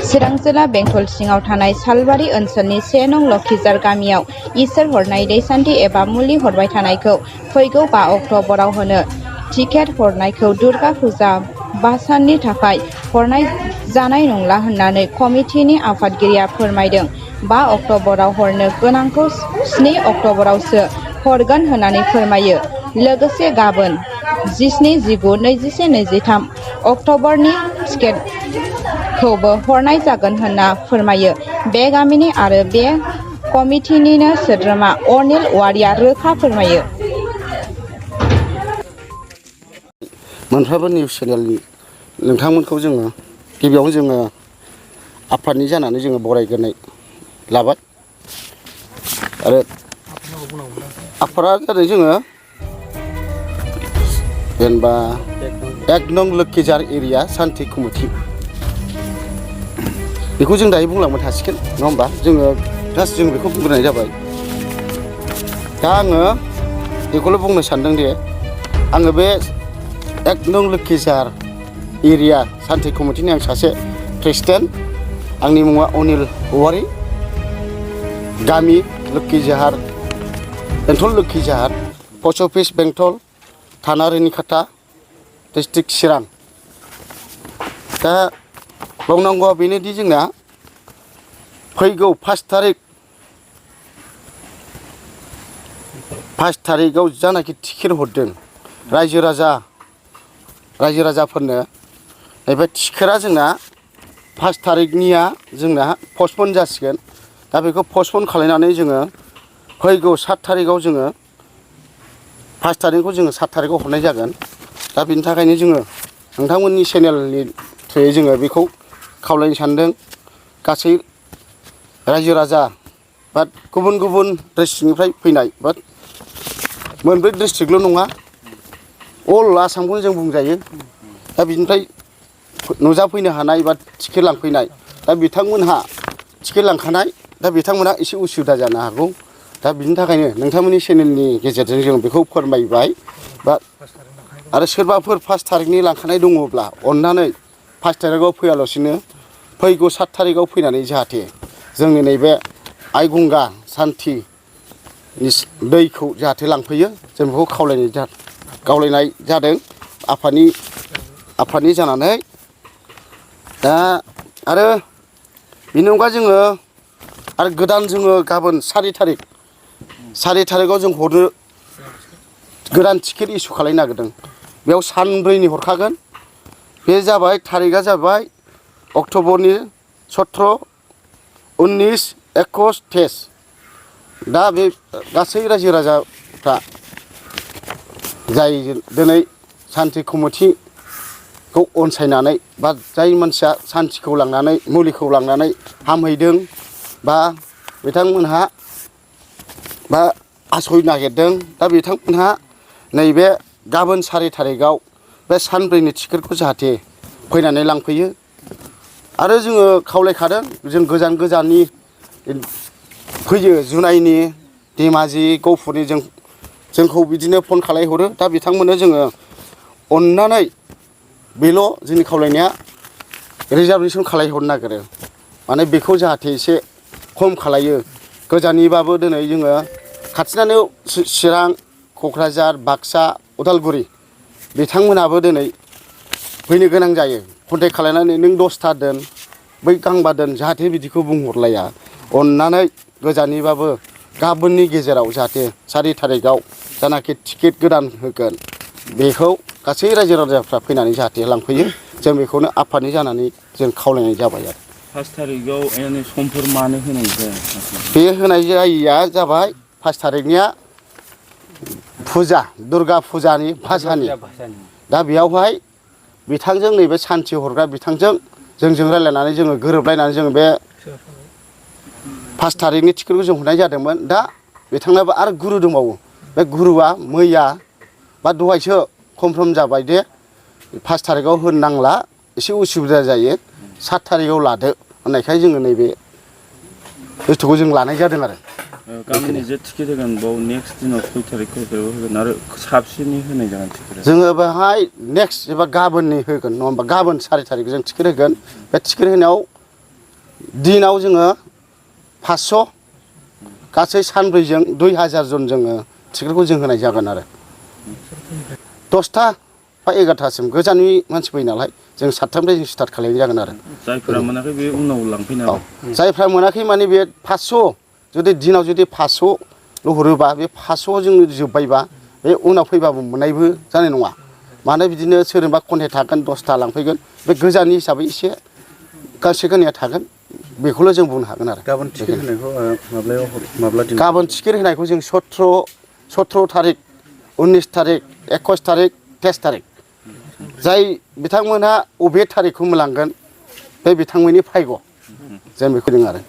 चिरां जिल्ला बेंटल सिङाव थानाय सालबारि ओनसोलनि 1 नं लखिजार गामियाव इसोर हरनाय दै सान्थि एबा मुलि हरबाय थानायखौ फैगौ 5 अक्ट'बराव होनो टिकेट हरनायखौ दुर्गा फुजा 5 साननि थाखाय हरनाय जानाय नंला होननानै कमिटिनि आफादगिरिया फोरमायदों। 5 अक्ट'बराव हरनो गोनांखौ 7 अक्ट'बरावसो हरगोन होननानै फोरमायो। लोगोसे गाबोन 17, 19, 21, 23 अक्ट'बरनि टिकेटखौबो हरनाय जागोन होनना फोरमायो। बे गामिनि आरो बे कमिटिनिनो सोद्रोमा अनिल औवारिया रोखा फोरमायो। मोनफ्रोमबो निउस चेनेलनि नोंथांमोनखौ जोङो गिबियावनो जोङो आफादनि जानानै जोङो बरायग्रोनाय लाबाय आरो आफादा जादों जोङो जेनेबा 1 नं लोखिजार एरिया सान्थि कमिटि बेखौ जों दायो बुंलांबाय थासिगोन नङा होमबा जोङो जास्ट जों बेखौ बुंग्रोनाय जाबाय। दा आङो बेखौल' बुंनो सानदों दे आङो बे 1 नं लोखिजार एरिया सान्थि कमिटिनि आं सासे प्रेसिडेन्ट। आंनि मुङा अनिल औवारि, गामि लोखिजाहार, बेंटल लोखिजाहार, पस्ट अफिस बेंटल, थाना रोनिखाथा, डिस्ट्रिक्ट चिरां। दा बुंनांगौआ बेनोदि जोंना फैगौ 5 थारिखआव जानाखि टिकेट हरदों रायजो राजाफोरनो नैबे टिकेटआ जोंना 5 थारिखनिया जोंना पस्टपन जासिगोन। दा बेखौ पस्टपन खालायनानै जोङो फैगौ 7 थारिखआव जोङो 5 थारिखखौ जोङो 7 थारिखआव हरनाय जागोन। दा बेनि थाखायनो जोङो नोंथांमोननि चेनेलनि थ्रुयै जोङो बेखौ खावलायनो सानदों गासै रायजो राजा बा गुबुन गुबुन डिस्ट्रिक्टनिफ्राय फैनाय बा मोनब्रै डिस्ट्रिक्टल' नङा अल आसामखौनो जों बुंजायो। दा बिनिफ्राय नुजाफैनो हानाय बा टिकेट लांफैनाय दा बिथांमोनहा टिकेट लांखानाय दा बिथांमोनहा एसे उसुबिदा जानो हागौ। दा बिनि थाखायनो नोंथांमोननि चेनेलनि गेजेरजों जों बेखौ फोरमायबाय बा आरो सोरबाफोर 5 थारिखनि लांखानाय दङब्ला अननानै 5 थारिखआव फैयालासिनो फैगौ 7 थारिखआव फैनानै जाहाथे जोंनि नैबे आइ गंगा सान्थि दैखौ जाहाथे लांफैयो जों बेखौ खावलायनाय जादों आफादनि जानानै। दा आरो बेनि अनगा जोङो आरो गोदान जोङो गाबोन 4 थारिखआव जों हरनो गोदान टिकेट इसु खालायनो नागिरदों। बेयाव सानब्रैनि हरखागोन। बे जाबाय थारिखआ जाबाय अक्ट'बरनि 17, 19, 21, 23। दा बे गासै रायजो राजाफ्रा जाय दिनै सान्थि कमिटिखौ अनसायनानै बा जाय मानसिया सान्थिखौ लांनानै मुलिखौ लांनानै हामहैदों बा बिथांमोनहा बा आसय नागिरदों दा बिथांमोनहा नैबे गाबोन 4 थारिखआव बे सानब्रैनि टिकेटखौ जाहाथे फैनानै लांफैयो। आरो जोङो खावलायखादों जों गोजान गोजाननि फैयो जुनाइनि, धेमाजि, गहपुरनि जोंखौ बिदिनो फन खालायहरो। दा बिथांमोननो जोङो अननानै बेल' जोंनि खावलायनाया रिजार्भेसन खालायहरनो नागिरो। माने बेखौ जाहाथे एसे खम खालायो। गोजाननिबाबो दिनै जोङो खाथिनानो चिरां, क'क्राझार, बाक्सा, उदालगुरि बिथांमोनाबो दिनै फैनो गोनां जायो। कन्टेक्ट खालायनानै नों 10था दोन बै गांबा दोन जाहाथे बिदिखौ बुंहरलाया। अननानै गोजाननिबाबो गाबोननि गेजेराव जाहाथे 4 थारिखआव जानाखि टिकेट गोदान होगोन बेखौ गासै रायजो राजाफ्रा फैनानै जाहाथे लांफैयो। जों बेखौनो आफादनि जानानै जों खावलायनाय जाबाय आरो। 5 थारिखआव समफोर मानो होनाय जाया? बे होनाय जायैया जाबाय 5 थारिखनिया फुजा दुर्गा फुजानि भासानि। दा बेयावहाय बिथांजों नैबे सान्थि हरग्रा बिथांजों जोंजों रायज्लायनानै जोङो गोरोबलायनानै जोङो बे 5 थारिखनि टिकेटखौ जों हरनाय जादोंमोन। दा बिथांनाबो आरो गुरु दंबावो। बे गुरुआ मैया बा दहायसो कनफार्म जाबाय दे 5 थारिखआव होनो नांला एसे उसुबिदा जायो 7 थारिखआव लादो होननायखाय जोङो नैबे बुस्थुखौ जों लानाय जादों आरो। गामिनि जे टिकेट होगोन बाव नेक्स्ट दिनाव 6 थारिखआव होगोन आरो साबसिनै होनाय जागोन टिकेटआ? जोङो बेहाय नेक्स्ट एबा गाबोननि होगोन नङा होमबा गाबोन 4 थारिख जों टिकेट होगोन। बे टिकेट होनायाव दिनाव जोङो 500 गासै सानब्रैजों 2000 जन जोङो टिकेटखौ जों होनाय जागोन आरो 10था बा 11थासिम गोजाननि मानसि फैयो नालाय जों 7थानिफ्राय जों स्टार्ट खालामनाय जागोन आरो जायफोरा मोनाखै बे उनाव लांफैनो औ जायफ्रा मोनाखै माने बे 500 जुदि दिनाव जुदि 500ल' हरोबा बे 500 जों जोब्बायबा बे उनाव फैबाबो मोननायबो जानाय नङा मानो बिदिनो सोरबा कन्टेक्ट थागोन 10था लांफैगोन बे गोजाननि हिसाबै एसे गांसे गांनैया थागोन बेखौल' जों बुंनो हागोन आरो गाबोन टिकेट होनायखौ माब्ला दिन गाबोन टिकेट होनायखौ जों 17 थारिख 19 थारिख 21 थारिख 23 थारिख जाय बिथांमोनहा अबे थारिखखौ लांगोन बे बिथांमोननि भाग्य जों बेखौ बुंदों आरो